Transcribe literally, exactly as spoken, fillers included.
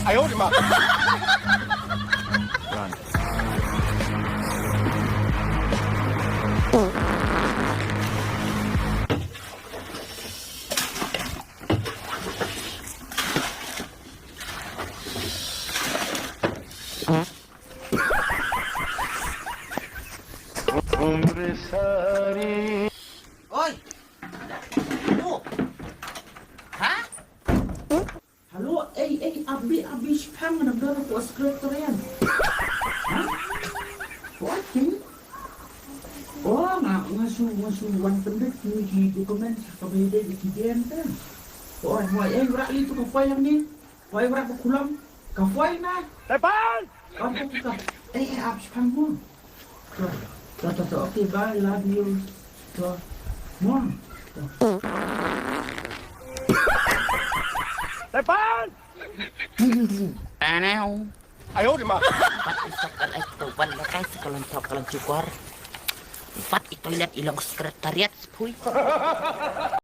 哎呦我的妈！ Oi. Hello. Ha? Hello, ei, ei, abi, abi, shipang na dor ko secretariat. Ha? What thing? Oh, nga, nga shu, nga shu wan pynbit ki, ki document, ka ba ïadei ki D N ka. Oh, mo, ei, wrak li tu ka file ni. Wai, wrak ka kulam. Ka file na. Tepan! Wan ka, ka. Eh, eh, ap, shipang mo. To, to, to, to. Okay, bye, love you. To. Mo. To. Tepan! Anau. Ayo, di ma. Pat isok kan ai to ban na kai sekolah tok kalam cukor. Pat i toilet i long secretariat sepui.